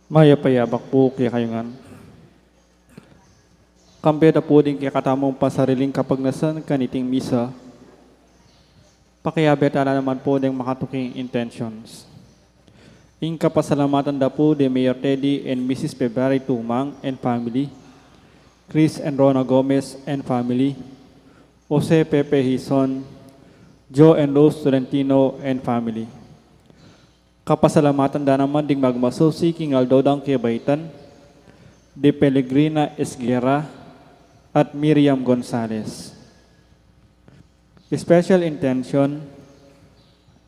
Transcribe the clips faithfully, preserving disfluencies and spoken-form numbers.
Mayap a yabak pu kekayu ngan. Kambe da pu ding kekatamung pasariling kapagnasan kaniting misa, pakiabe tala naman pu ding makatuking intentions. Ing kapasalamatan da pu di Mayor Teddy and Missus February Tumang and family, Chris and Rona Gomez and family, Jose Pepe Hizon, Joe and Rose Tolentino and family. Kapasalamatan da naman ding magmasusi king aldo dang kebaitan, di Pelegrina Esguerra at Miriam Gonzalez. Special intention,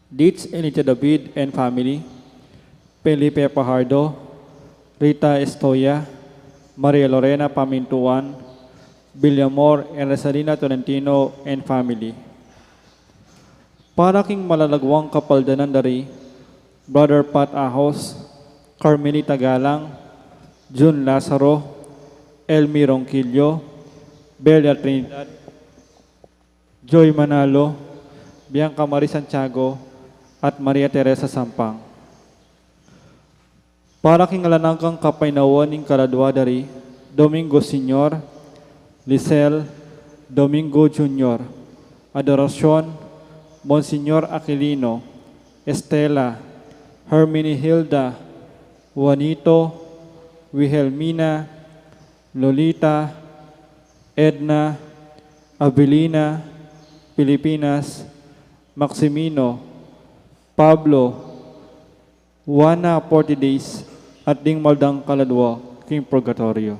Ditch Elijah David and family, Felipe Fajardo, Rita Estoya, Maria Lorena Pamintuan, Villamor and Rosalina Tolentino and family. Para king malalagwang kapaldanan da ri Brother Pat Ahos, Carmelita Galang, Jun Lazaro, Elmi Ronquillo, Belia Trinidad, Joy Manalo, Bianca Marie Santiago, at Maria Teresa Sampang. Para king alang anggang kapaynawan ning kaladua da ri Domingo Senior, Lisel, Domingo Junior, Adoracion, Monsignor Aquilino, Estela, Herminihilda, Juanito, Wilhelmina, Lolita, Edna, Avelina, Filipinas, Maximino, Pablo, Juana Forty Days, at ding maldang kaladua king purgatoryo.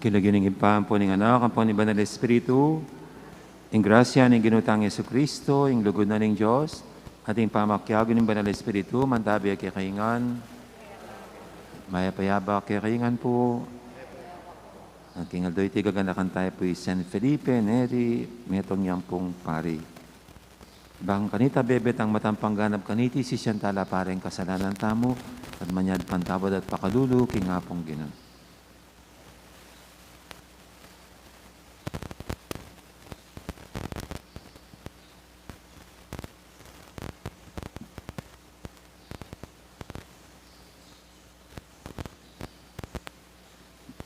King lagyu ning Ibpa, ampo ning Anak, ampo ning Banal Espiritu. Ing grasya ning Ginu tang Jesucristo, ing lugud na ning Dios, at ing pamakiabe ning Banal Espiritu, mantabi kekayu ngan. Mayap a yabak kekayu ngan pu. At king aldo iti gaganakan taya pu i San Felipe Neri, metung yang pung pari. Bang kanita bebet ang matampang ganap kaniti, sisian tala pari ing kasalanan tamu, at manyad patawad at pakalulu king Apung Ginu.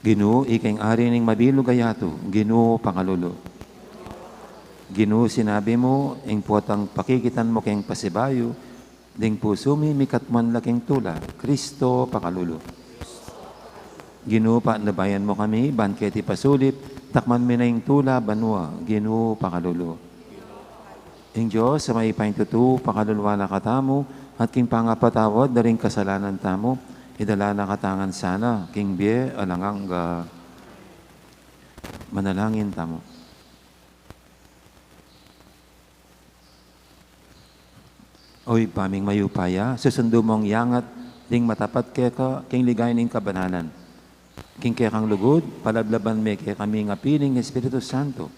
Ginu, ika ing ari ning mabilug a yatu, Ginu, pakalulu. Ginu, sinabi mu, ing potang pakikitan mu keng pasibayu, ding pusu mi mikatmuan la king tula, Kristo, pakalulu. Ginu, patnubayan mu kami, ban keti pasulip, takman mi na ing tula banua, Ginu, pakalulu. Ing Dios a mayupayang tutu, pakaluluan na katamu, at king pangapatawad da ring kasalanan tamu, idala na katamu ngan sana king bie alang angga. Manalangin tamu. O Ibpa ming mayupaya, susundu mung yangat ding matapat keka king ligaya ning kabanalan. King kekang lugud, palablaban me kekami king apili ning Espiritu Santo,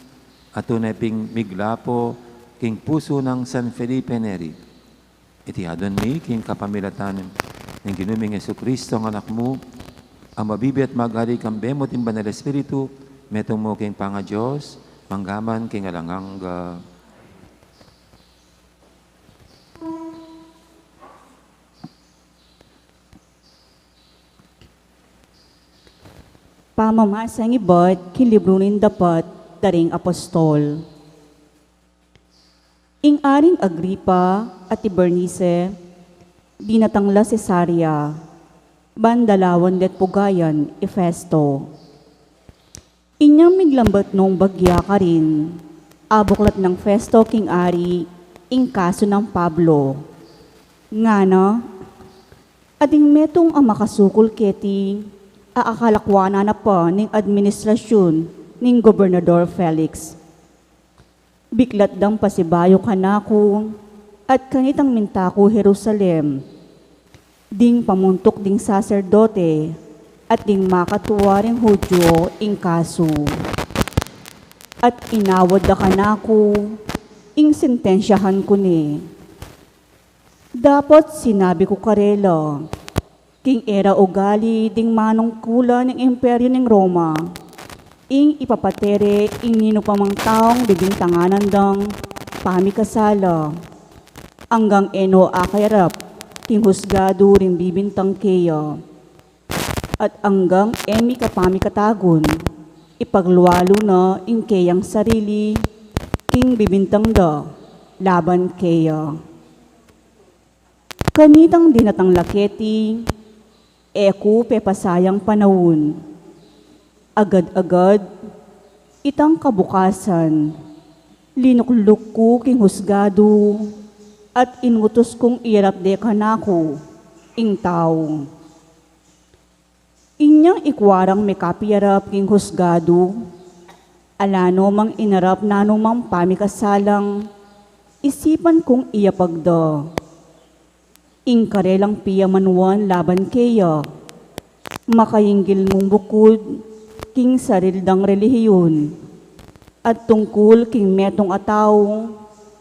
a tune ping miglapo king pusu nang San Felipe Neri. Iti adwan mi king kapamilatan ning Ginu ming Jesucristo, ing Anak mu, a mabibie at magari kambe mu at ning Banal Espiritu, metung mu king pangaDios, mangga man king alang angga. Pamamasang ibat king libru ning Dapat da ring Apostol. Ing Aring Agripa at i Bernice, dinatang la Cesarea, ban dalawan det pugayan i Festo. Inyang miglambat nung bagya karin, abuklat nang Festo king ari ing kasu nang Pablo. Ngana, atin metung a makasukul keti, a akalakwanan na pa ning administrasyun ning Gobernador Felix. Biklat dang pasibayu kanaku, at kanitang minta ku Jerusalem, ding pamuntuk ding saserdote, at ding makatua ring Judio ing kasu. At inawad da kanaku ing sentensyahan ku ne. Dapot sinabi ku karela, king e ra ugali ding manungkulan ning Imperyu ning Roma, ing ipapate re ing ninu pa mang taung bibintanganan dang pamikasala, anggang e no akayarap king husgadu ring bibintang keya. At anggang e mika pamikatagun, ipaglualu na ing keyang sarili king bibintang da laban keya. Kanitang dinatang la keti, e ku pepasayang panaun. Agad-agad, itang kabukasan, linukluk ku king husgadu, at inutus kung iyarap de kanaku ing tau. Inyang ikwa rang mekapiyarap king husgadu, ala no mang inarap nanumang pamikasalang isipan kung iyapag da. Ing karelang pia manuan laban keya, makainggil mung bukud king sarili dang relihiyun, at tungkul king metung a taung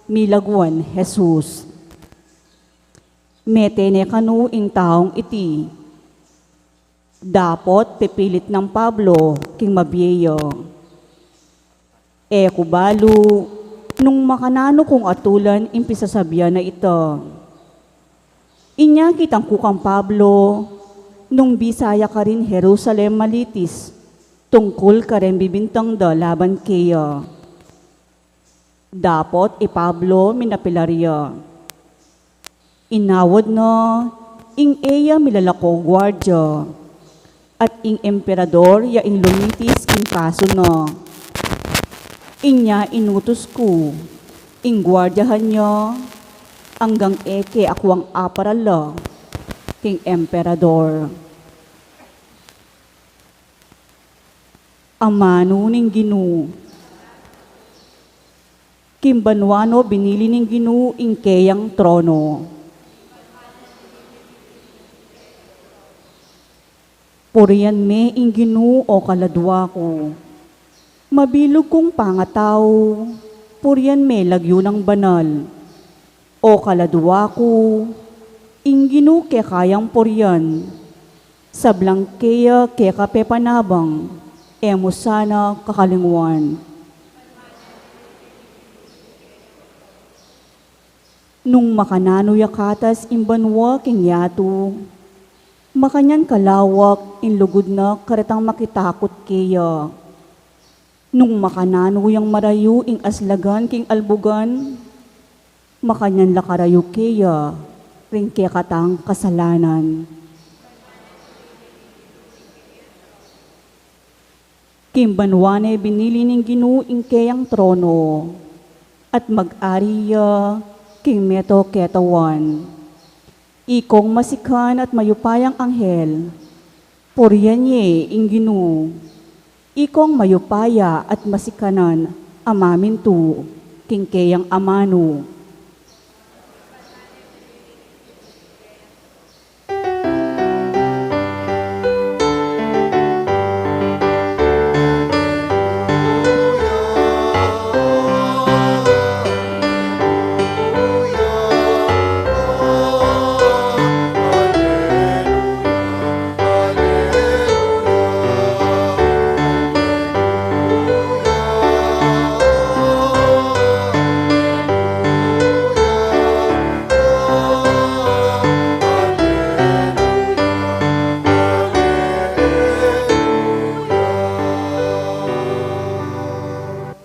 milaguan Jesus. Mete ne kanu ing taung iti. Dapot pepilit nang Pablo king mabie ya. E ku balu nung makananu kung atulan ing pisasabian a ita. Inya kitang ku kang Pablo nung bisa ya karin Jerusalem malitis tungkul kareng bibintang da laban keya. Dapot i Pablo minapilar ya. Inawad na ing e ya milalako guardia, at ing emperador ya ing lumitis king kasu na. Inya inutus ku ing guardiahan ya anggang e ke akuang aparala king emperador. Amanu ning Ginu. King banua no binili ning Ginu ing keyang trono. Purian me ing Ginu, o kaladua ku. Mabilug kung pangatau, purian me lagyu nang banal. O kaladua ku, ing Ginu keka yang purian. Sablang keya keka pepanabang, e mu sana kakalingwan. Nung makananu ya katas ing banua king yatu, makanyan kalawak ing lugud na karetang makitakut keya. Nung makananu yang marayu ing aslagan king albugan, makanyan la karayu keya ring kekatang kasalanan. King banua ne binili ning Ginu ing keyang trono, at mag-ari ya king meto ketawan. Ikong masikan at mayupayang anghel, purian ye ing Ginu. Ikong mayupaya at masikanan a mamintu king keyang amanu.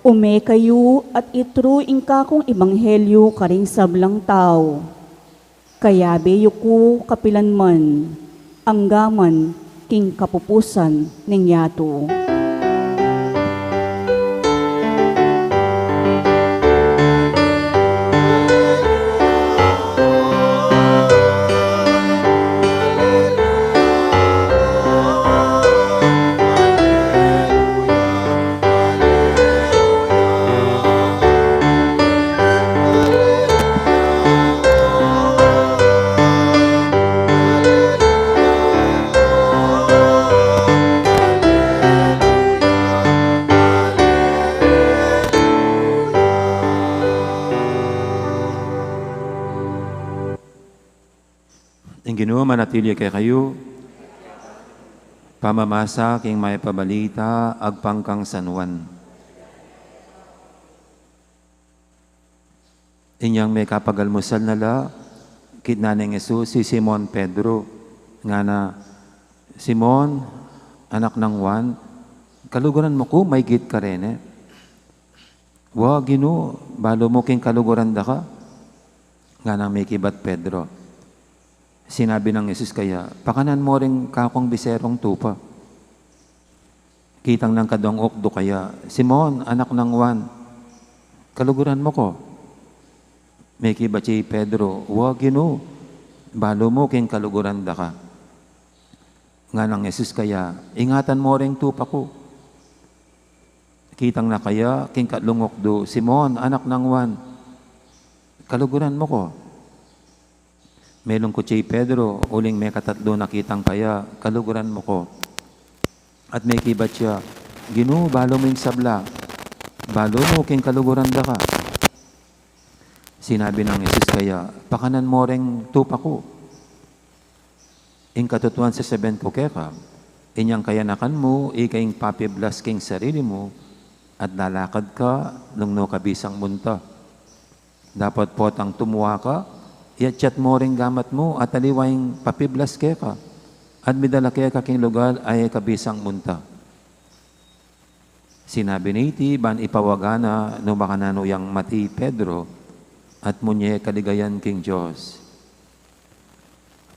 Ume kayu at ituru ing kakung ebanghelyu karing sablang tau. Kayabe yu ku kapilan man, angga man king kapupusan ning yatu. Ing Ginu manatili kekayu. Pamamasa king Mayap a Balita agpang kang San Juan. Inyang mekapagalmusal na la, kitnan nang Jesus i Simon Pedro, ngana, "Simon, anak nang Juan, kaluguran mu ku maigit kareni?" "Wa, Ginu, balu mu king kaluguran da ka," nganang mekibat Pedro. Sinabi nang Jesus kaya, "Pakanan mu ring kakung biserung tupa." Kitang nang kadung ukdu kaya, "Simon, anak nang Juan, kaluguran mu ku?" Mekibat ya i Pedro, "Wa, Ginu, balu mu king kaluguran da ka." Nganang Jesus kaya, "Ingatan mu ring tupa ku." Kitang na kaya king katlung ukdu, "Simon, anak nang Juan, kaluguran mu ku?" Melungkut ya i Pedro, uling mekatatlu na kitang kaya, "Kaluguran mu ku." At mekibat ya, "Ginu, balu mu ing sabla, balu mu king kaluguran da ka." Sinabi nang Jesus kaya, "Pakanan mu ring tupa ku. Ing katutuan sasabian ku keka, inyang kayanakan mu, ika ing papiblas king sarili mu, at lalakad ka nung nu ka bisang munta. Dapot potang tumua ka, iatyat mu ring gamat mu, at aliwa ing papiblas keka, at midala keka king lugal a e ka bisang munta." Sinabi na iti ban ipawaga na nu makananu yang mati i Pedro, at munye kaligayan king Dios.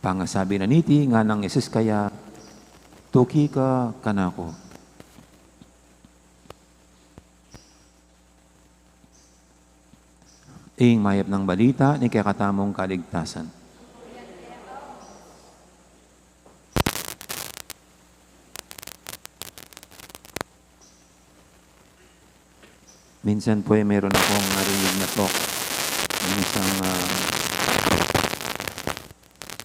Pangasabi na niti, nganang Jesus kaya, "Tuki ka kanaku." Ing mayap nang balita ning kekatamung kaligtasan. Minsan po ay meron akong narinig na talk ng isang, ah,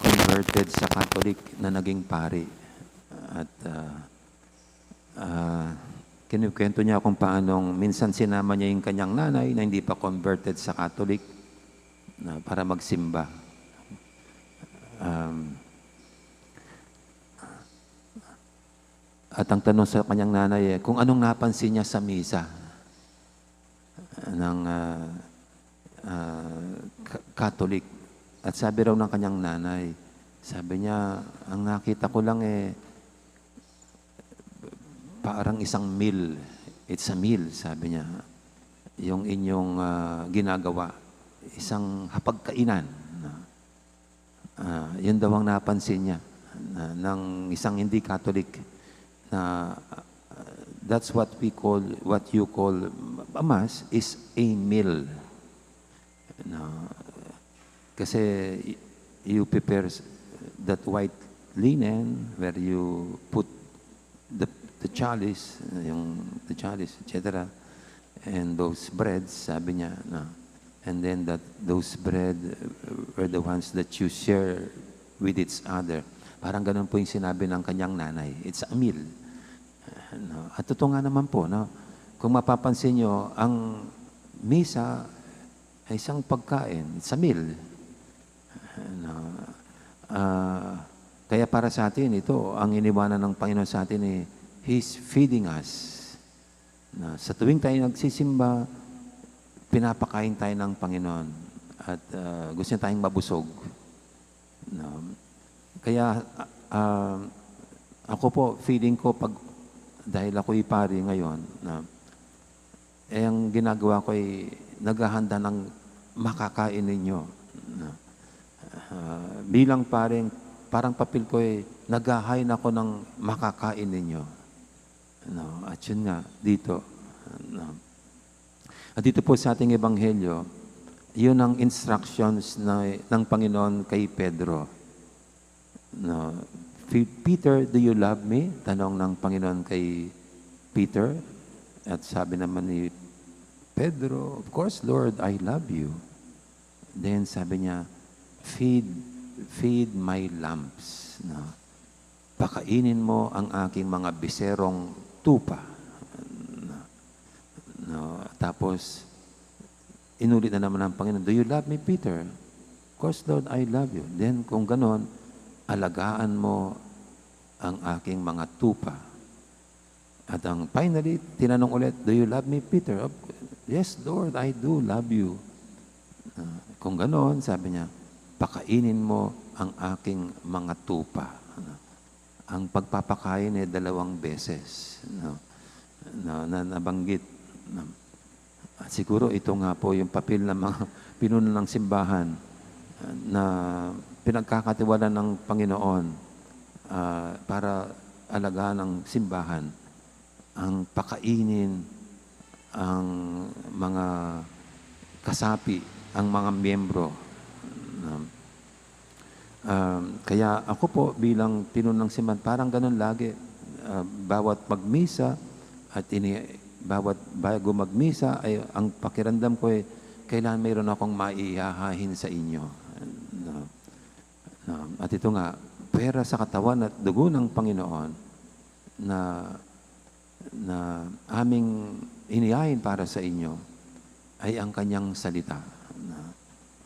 converted sa Catholic na naging pari. At, ah, ah, kinukwento niya kung paanong minsan sinama niya yung kanyang nanay na hindi pa converted sa Catholic na para magsimba. Um, at ang tanong sa kanyang nanay, eh, kung anong napansin niya sa misa ng, ah, ah, Ka-, Catholic. At sabi raw ng kanyang nanay, sabi niya, "Ang nakita ko lang, eh, parang isang meal. It's a meal," sabi niya. "Yung inyong, ah, ginagawa, isang hapagkainan." Ah, yun daw ang napansin niya na, ng isang hindi Catholic na, ah, that's what we call, what you call a mass is a meal. No? Kasi y-, you prepare s-, that white linen where you put the, the chalice, yung the chalice, et cetera. And those breads, sabi niya, no? And then that, those bread, uh, were the ones that you share with each other. Parang ganun po yung sinabi ng kanyang nanay. It's a meal. No? At totoo nga naman po, no? Kung mapapansin nyo, ang misa ay isang pagkain. It's a meal. No? Ah, kaya para sa atin, ito, ang iniwanan ng Panginoon sa atin, eh, He's feeding us. Na sa tuwing tayo nagsisimba, pinapakain tayo ng Panginoon at, ah, gusto niya tayong mabusog. No? Kaya, ah, ako po, feeling ko, pag, dahil ako'y pari ngayon, na, eh, ang ginagawa ko ay naghahanda ng makakain ninyo. Na, ah, bilang paring, parang papel ko ay naghahain ako ng makakain ninyo. No? At yun nga, dito. No? At dito po sa ating ebanghelyo, yun ang instructions na, ng Panginoon kay Pedro. No? "Pe-, Peter, do you love me?" Tanong ng Panginoon kay Peter. At sabi naman ni Pedro, "Of course, Lord, I love you." Then sabi niya, "Feed, feed my lambs." No? "Pakainin mo ang aking mga biserong tupa." No? Tapos, inulit na naman ng Panginoon, "Do you love me, Peter?" "Of course, Lord, I love you." "Then, kung ganon, alagaan mo ang aking mga tupa." At ang finally, tinanong ulit, "Do you love me, Peter?" "Of-, yes, Lord, I do love you." Ah, kung ganon, sabi niya, "Pakainin mo ang aking mga tupa." Ano? Ang pagpapakain ay dalawang beses, no? Na, na nabanggit, no? At siguro ito nga po yung papel ng mga pinuno ng simbahan, ah, na pinagkakatiwala ng Panginoon, ah, para alagaan ng simbahan, ang pakainin ang mga kasapi, ang mga miyembro. Um, um, kaya ako po bilang pinuno ng simbahan, parang ganun lagi. Ah, bawat magmisa at ini-, bawat bago magmisa ay ang pakiramdam ko ay kailangan mayroon akong maihahain sa inyo. No? No? At ito nga, pera sa katawan at dugo ng Panginoon na, na aming inihain para sa inyo ay ang kanyang salita. Na,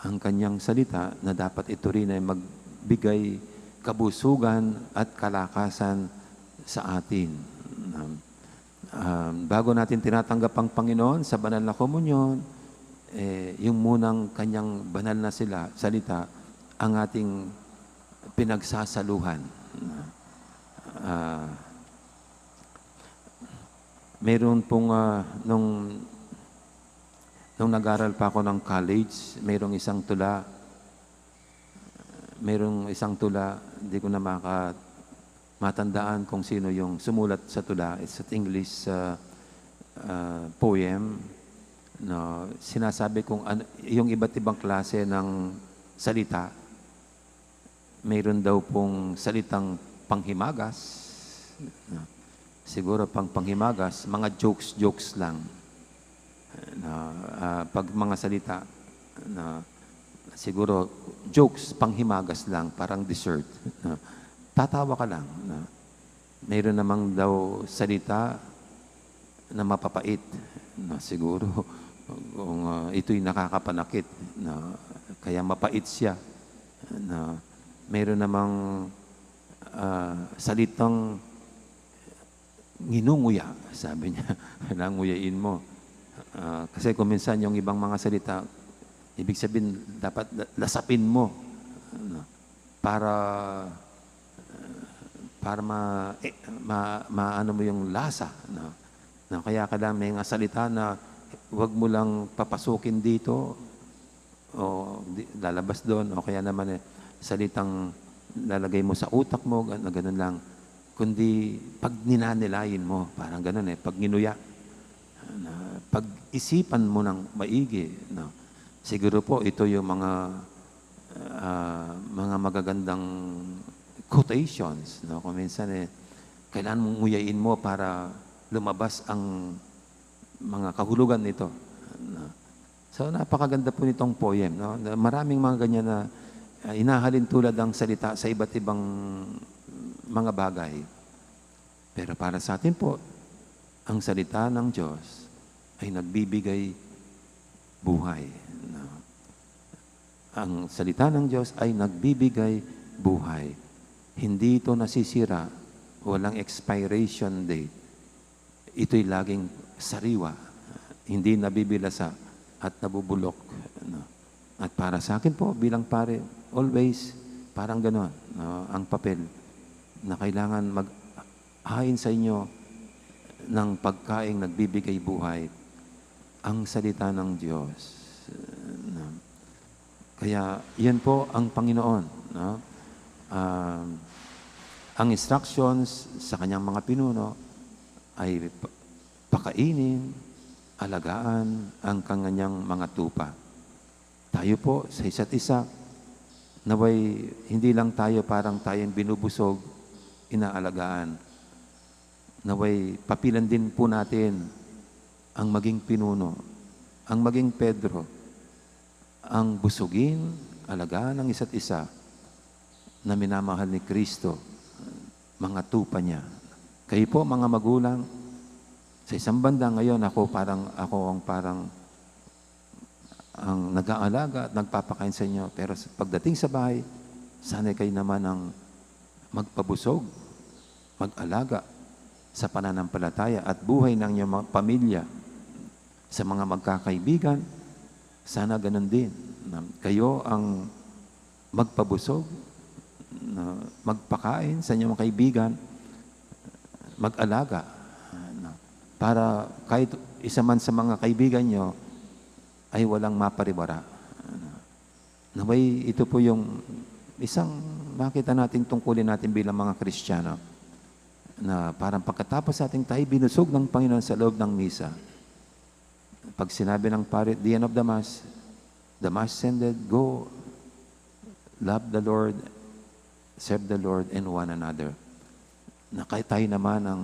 ang kanyang salita na dapat ito rin ay magbigay kabusugan at kalakasan sa atin. Na, um, bago natin tinatanggap ang Panginoon sa banal na komunyon, eh, yung munang kanyang banal na sila, salita, ang ating pinagsasaluhan. Ah, meron pong, ah, nung, nung nag-aral pa ako ng college, merong isang tula, merong isang tula, di ko na maka-, matandaan kung sino yung sumulat sa tula. It's an English, ah, ah, poem. No? Sinasabi kung ano, yung iba't ibang klase ng salita. Mayroon daw pong salitang panghimagas. No? Siguro pang panghimagas, mga jokes-jokes lang. Na, ah, pag mga salita na siguro jokes, panghimagas lang, parang dessert, na tatawa ka lang, na mayroon namang daw salita na mapapait, na siguro kung, ah, ito'y nakakapanakit, na kaya mapait siya, na mayroon namang, ah, salitang nginunguya, sabi niya, kailangan nguyain mo. Ah, kasi kung minsan yung ibang mga salita, ibig sabihin, dapat la-, lasapin mo, ano, para, para ma-, eh, ma-, maano mo yung lasa, no? No, kaya kailangan may mga salita na wag mo lang papasukin dito, o di, lalabas doon, o kaya naman, eh, salitang lalagay mo sa utak mo, gan-, na ganun lang. Kundi pag ninanilayin mo, parang ganun, eh, pag nginuya, na pag-isipan mo ng maigi, no? Siguro po, ito yung mga, ah, mga magagandang quotations, no? Kung minsan, eh, kailangan mong nguyain mo para lumabas ang mga kahulugan nito, no? So, napakaganda po nitong poem, no? Na maraming mga ganyan na, ah, inahalin tulad ang salita sa iba't ibang mga bagay. Pero para sa atin po, ang salita ng Diyos ay nagbibigay buhay, no? Ang salita ng Diyos ay nagbibigay buhay. Hindi ito nasisira, walang expiration date. Ito'y laging sariwa, hindi nabibilasa at nabubulok, no? At para sa akin po, bilang pare, always parang ganon, no, ang papel na kailangan maghain sa inyo ng pagkaing nagbibigay buhay, ang salita ng Diyos, no? Kaya yan po ang Panginoon, no? Ah, ang instructions sa kanyang mga pinuno ay pa-, pakainin, alagaan ang kanyang mga tupa. Tayo po sa isa't isa, naway hindi lang tayo parang tayong binubusog, inaalagaan. Naway papilan din po natin ang maging pinuno, ang maging Pedro, ang busugin, alagaan ang isa't isa na minamahal ni Kristo, mga tupa niya. Kayo po, mga magulang, sa isang banda ngayon, ako parang, ako ang parang ang nag-aalaga at nagpapakain sa inyo. Pero sa, pagdating sa bahay, sana'y kayo naman ang magpabusog, mag-alaga sa pananampalataya at buhay ng inyong mga pamilya, sa mga magkakaibigan. Sana ganun din, na kayo ang magpabusog, na magpakain sa inyong mga kaibigan, mag-alaga, na para kahit isa man sa mga kaibigan nyo ay walang maparibara. Naway, ito po yung isang makita natin, tungkulin natin bilang mga Kristiyano, na parang pagkatapos natin tayo binusog ng Panginoon sa loob ng misa, pag sinabi ng pare, "The end of the Mass, the Mass ended, go, love the Lord, serve the Lord and one another." Na kahit tayo naman ang,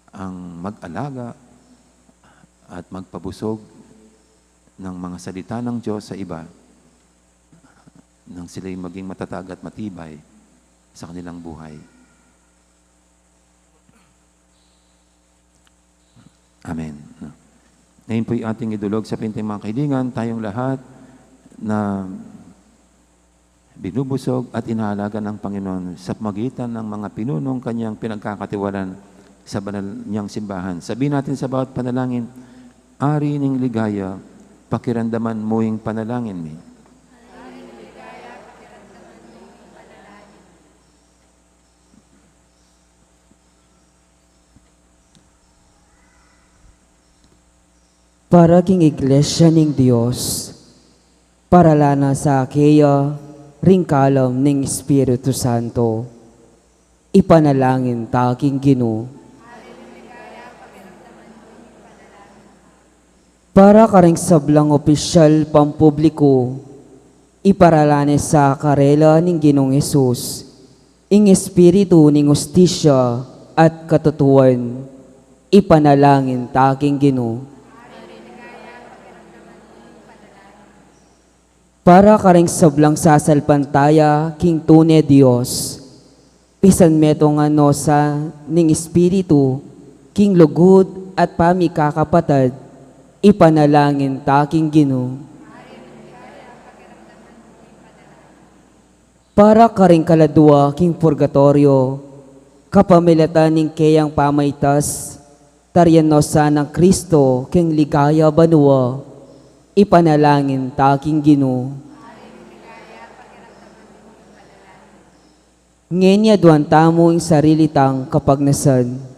ang mag-alaga at magpabusog ng mga salita ng Diyos sa iba, nang sila'y maging matatag at matibay sa kanilang buhay. Amen. Ngayon po'y ating idulog sa pinting mga kaibigan, tayong lahat na binubusog at inaalaga ng Panginoon sa pamagitan ng mga pinunong kanyang pinagkakatiwalan sa banal niyang simbahan. Sabihin natin sa bawat panalangin, "Ari ning ligaya, pakiramdaman mu ing panalangin mi." Para king Iglesia ning Dios, para la na sa keya ring kalam ning Espiritu Santo, ipanalangin ta king Ginu. Para karing sablang opisyal pampubliku, iparala ne sa karela ning Ginung Jesus, ing espiritu ning ustisya at katutuan, ipanalangin ta king Ginu. Para karing sablang sasalpantaya king tune Dios, pisanmetungan no sa ning Espiritu king lugud at pamikakapatad, ipanalangin ta king Ginu. Para karing kaladua king purgatoryo, kapamilatan ning keyang pamaitas, tarian no sa nang Kristo king ligaya banua, ipanalangin ta king Ginu. Ngeni aduan tamu ing sarili tang kapagnasan.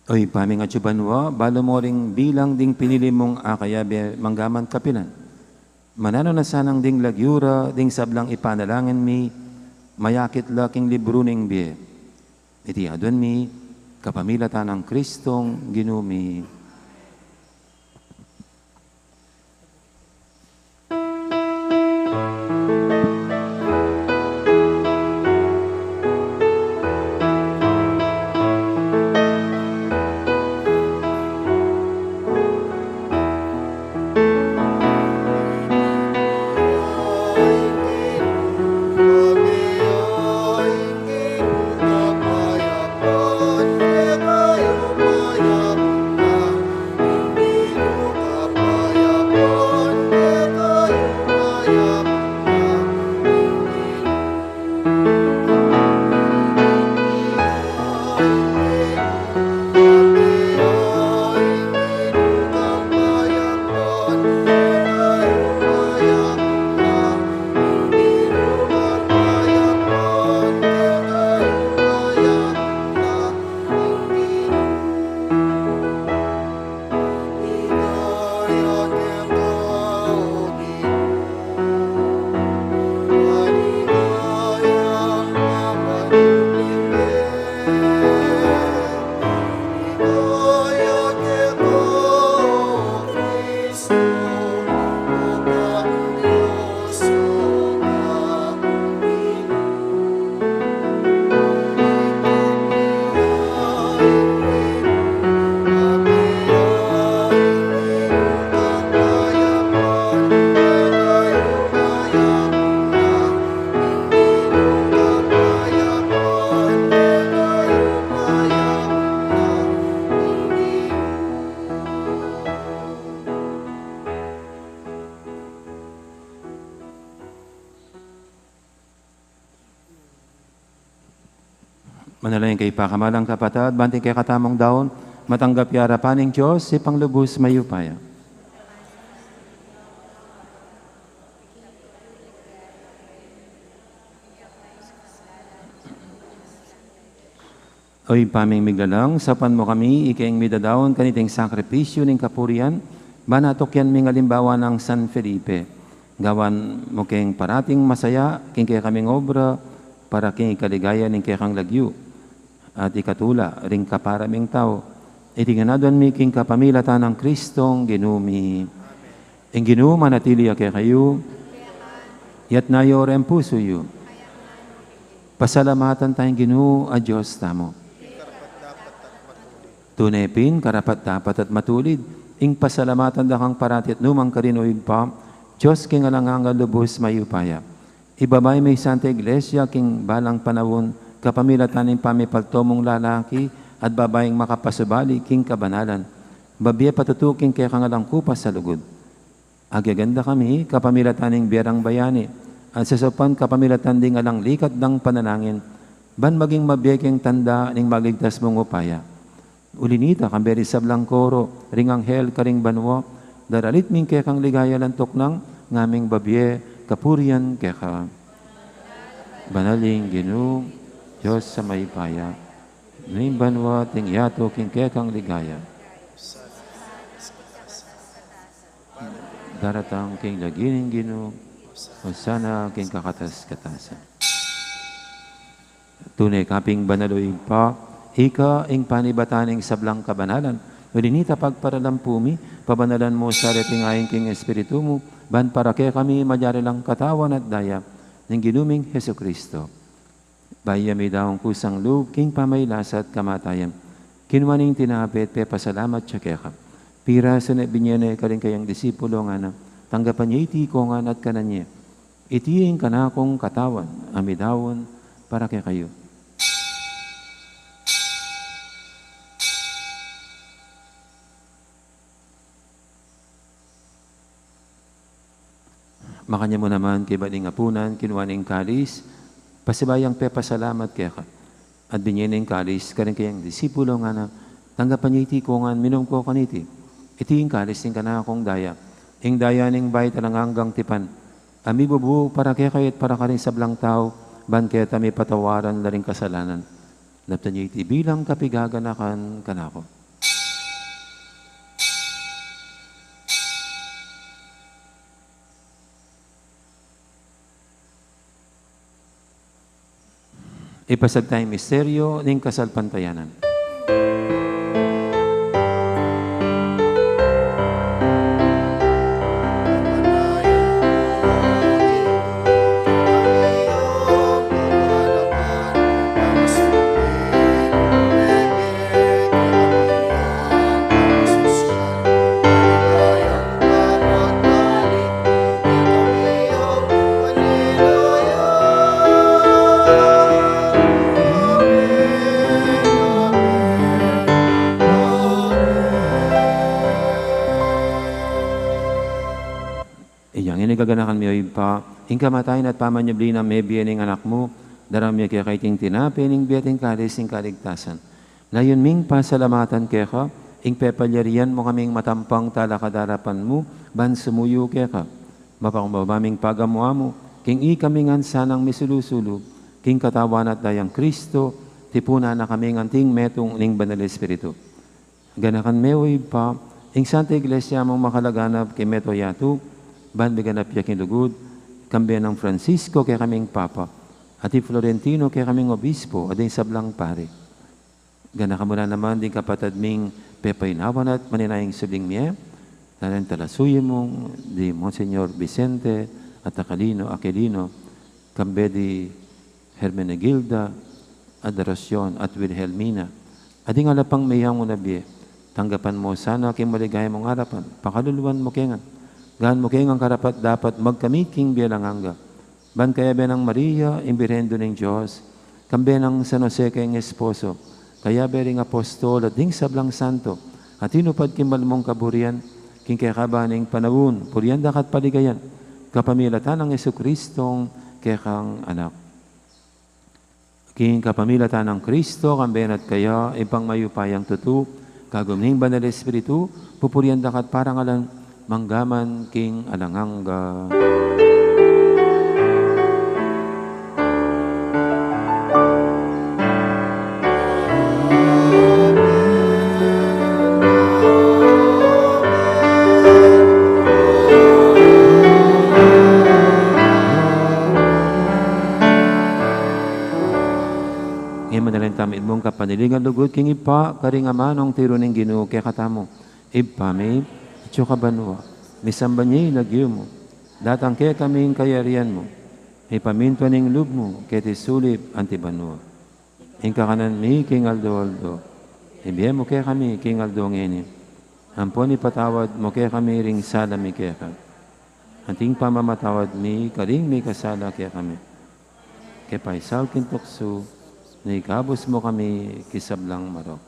O Ibpa mi atsu ka banua, balu mu ring bilang ding pinili mung akayabe manggaman kapilan. Mananu na sanang ding lagyu ra ding sablang ipanalangin mi, mayakit la king libru ning bie. Iti aduan mi kapamilatan nang Kristong Ginu mi. Manalangin kayu pakamalan kung kapatad, ban ing kekatamung daun matanggap ya arapan ning Dios, Ibpang lubus mayupaya. O Ibpa ming miglalang, saupan mu kami iking midadaun kaniting sakripisyu ning kapurian, ban atukyan ming alimbawa nang San Felipe. Gawan mu keng parating masaya king kekaming obra, para king ikaligaya ning kekang lagyu, at ikatula ring kapara ming tau. Iti ngan aduan mi king kapamilatan nang Kristong Ginu mi. Ing Ginu manatili ya kekayu. Iyatas yu ring pusu yu. Pasalamatan taya ing Ginu a Dios tamu. Tune pin karapat-dapat at matulid ing pasalamatan da kang parati at nu man karin, o Ibpa, Dios king alang angga, lubus mayupaya. Ibabay me ing Santa Iglesia king balang panaun, kapamilatan ning pamipalto mung lalaki at babaing makapasubali king kabanalan, babie patutu king kekang alang kupas a lugud. Agyagyan da kami kapamilatan ning bie rang bayani, at sasaupan kapamilatan ding alang likat dang panalangin, ban maging mabie keng tanda ning maligtas mung upaya. Uli na nita, kambe ring sablang koro ring anghel karing banua, daralit mi ing kekang ligaya lantuk nang ngaming babie kapurian keka. Banal ing Ginu, Dios a mayupaya, ning banua at ing yatu king kekang ligaya. Daratang king lagyu ning Ginu, Hosana king kakatas-katasan. Tune ka pin banal, o Ibpa, ika ing panibatan ning sablang kabanalan. Uli na nita, pagparalampu mi, pabanalan mu sa reting ain king Espiritu mu, ban para kekami magyari lang katawan at daya ning Ginu ming Jesucristo. Bayu ya midaun kusang lub king pamagkasakit at kamatayan, kinua ne ing tinape at pepasalamat ya keka. Pirasu ne, binie ne karing kayang disipulo, ngana: Tanggapan ye iti kongan at kanan ye. Iti ing kanakung katawan a midaun para kekayu. Makanyan mu naman kaybat ning apunan, kinua ne ing kalis, pasibayu yang pepasalamat keka. At binie ne ing kalis karing kayang disipulo, ngana: Tanggapan ye iti kongan, minum ko kaniti. Iti ing kalis ning kanakung daya, ing daya ning bayu at alang anggang tipan, a mibubu para kekayu at para karing sablang tau, ban kanita mipatawaran la ring kasalanan. Daptan ye iti bilang kapaganakan kanaku. Ipasiag taya ing misteryu ning kasalpantayanan. Inya ngeni, gaganakan mi, O Ibpa, ing kamatayan at pamanyubli nang mebie ning Anak mu, daraun mi keka iting tinape ning bie at ing kalis ning kaligtasan. Layun ming pasalamatan keka ing pepalyarian mu kaming matampang talakad king arapan mu, ban sumuyu keka. Mapakumbaba ming pagamu-amu king ikami ngan sanang misulu-sulu king katawan at dayang Kristo, tipunan na kaming anting metung ning Banal Espiritu. Ganakan me, O Ibpa, ing Santa Iglesia mung makalaganap king mabilug a yatu, ban miganap ya king lugud, kambe nang Francisco kekaming Papa, at i Florentino kekaming Obispo, at ding sablang pari. Ganakan mu la naman ding kapatad ming pepaynawan at maninayang subling mie, ding talasuyu mung di Monsignor Vicente at Aquilino, Aquilino, kambe di Hermenegilda, Adoracion, at Wilhelmina, at ding ala pang meyang unabie. Tanggapan mu sana king maligaya mung arapan, pakaluluan mu ke ngan, gawan mu ke ngan karapat-dapat magkamit king bie alang angga. Ban kayabe nang Maria, ing Birhen Indu ning Dios, kambe nang San Jose kayang esposo, kayabe ring apostol at ding sablang santo, a tinupad king mal mung kaburian, king kekaban ning panaun, purian da ka at paligayan, kapamilatan nang Jesucristong kekang Anak. King kapamilatan nang Kristo, kambe na at kaya, Ibpang mayupayang tutu, kagum ning Banal Espiritu, pupurian da ka at parangalan, mangga man king alang angga. Ngeni manalangin tamu king kapanaligan lugud king Ibpa, karing amanung tiru ning Ginu kekatamu. Ibpa mi, atsu ka banua, misamban ya ing lagyu mu, datang kekami ing kayarian mu, mipamintuan ing lub mu keti sulip anti banua. Ing kakanan mi king aldo-aldo ibie mu kekami king aldo ngeni. Ampon ipatawad mu kekami ring sala mi keka, anti ing pamamatawad mi karing mikasala kekami. E ke paisaul king tuksu, nune ikabus mu kami king sablang marok.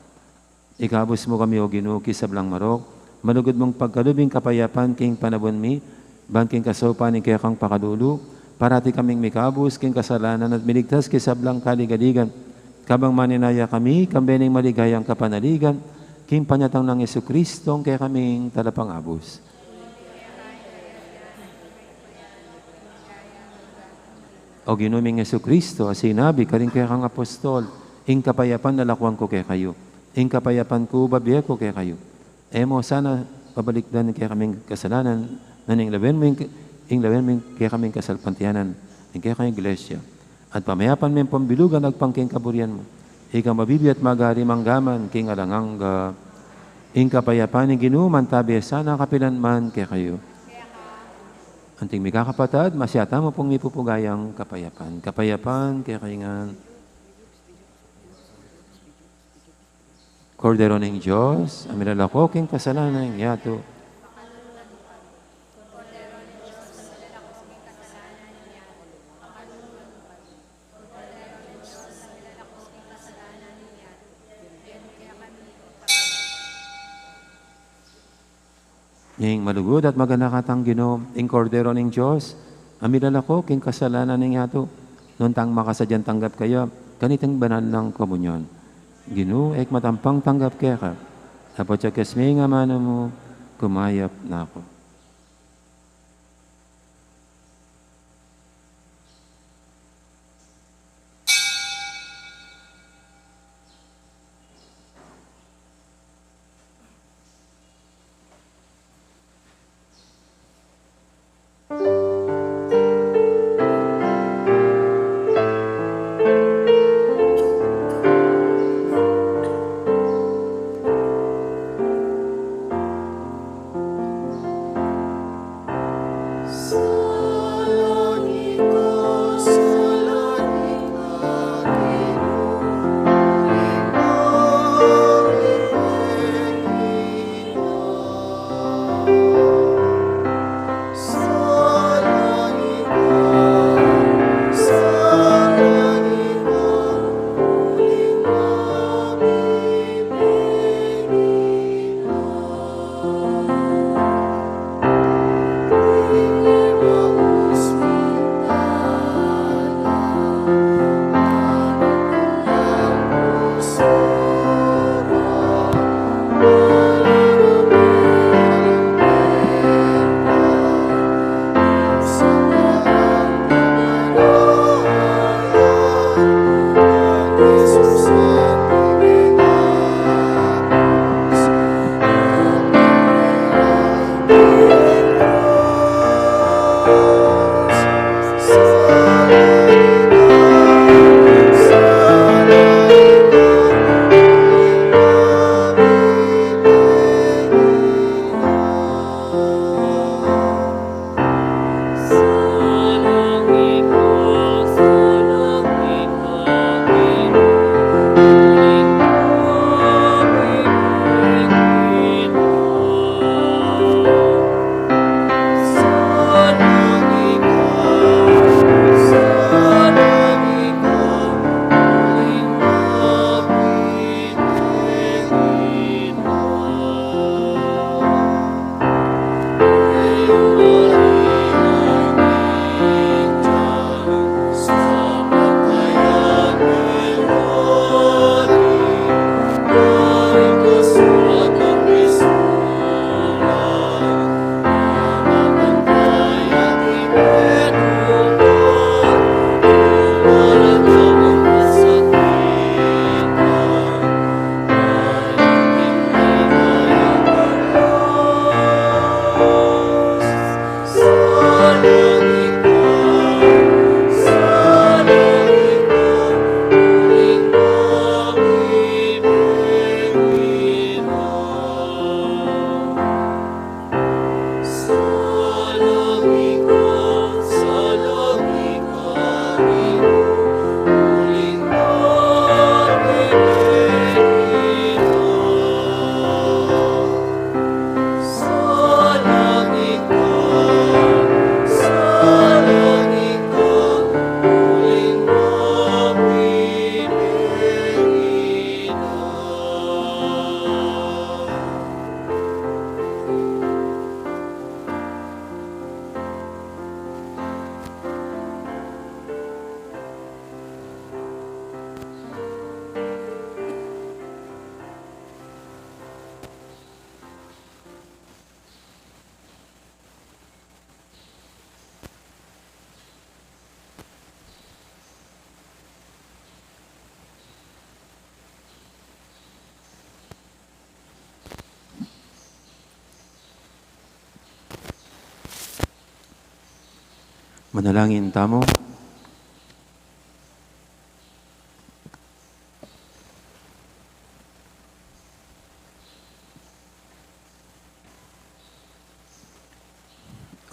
Ikabus mu kami, O Ginu, king sablang marok, malugud mung pagkalub ing kapayapan king panaun mi, ban king kasaupan ning kekang pakalulu, parati kaming mikabus king kasalanan at miligtas king sablang kaligaligan. Kabang maninaya kami, kambe ning maligayang kapanaligan, king panyatang nang Jesucristong kekaming Talapangabus. O Ginu ming Jesucristo, a sinabi karing kekang apostol, ing kapayapan lakuan ku kekayu, ing kapayapan ku bibie ku kekayu. E mu sana babalikdan ing kekaming kasalanan, nune ing lawen mu ing, ing lawen mu ing kekaming kasalpantayanan, ing kekang Iglesia. At pamayapan me at pambilugan agpang king kaburian mu. Ika mabibie at magari mangga man king alang angga. Ing kapayapan ning Ginu mantabi sana kapilan man kekayu. Anting mikakapatad, masyata mu pung mipupugayang kapayapan. Kapayapan kekayu ngan. Kordero ning Dios, a milalako king kasalanan ning yatu. Ing malugud at maganaka tang Ginu, ing Kordero ning Dios, a milalako king kasalanan ning yatu, nuan tang makasadyang tanggap kaya kaniting banal nang komunyon. Ginu, e ku matampang tanggap keka, dapot ya king amanu mu, kumayap na ku. Manalangin tamu.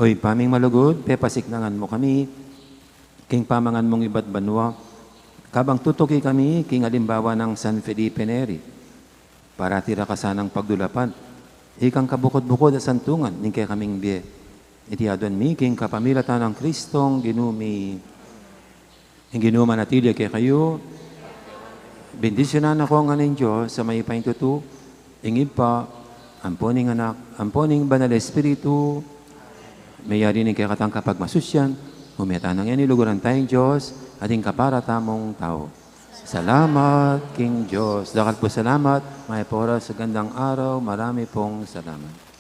O Ibpa ming malugud, pepasiknangan mu kami king pamangan mung ibat banua, kabang tutuki kami king alimbawa nang San Felipe Neri. Parati ra ka sanang pagdulapan ikang kabukod-bukod a santungan ning kekaming bie. Iti aduan mi king kapamilatan nang Kristong Ginu mi. Ing Ginu manatili kekayu. Bendisyunan na kayu ngan ning Dios a mayupaya king tutu, ing Ibpa, ampo ning Anak, ampo ning Banal Espiritu. Meyari ning kekatang kapagmasusyan, ume tana ngeni, luguran taya ing Dios, at ing kapara tamung tau. Salamat king Dios. Dakal pung salamat, mayap a oras, magandang araw, marami pong salamat.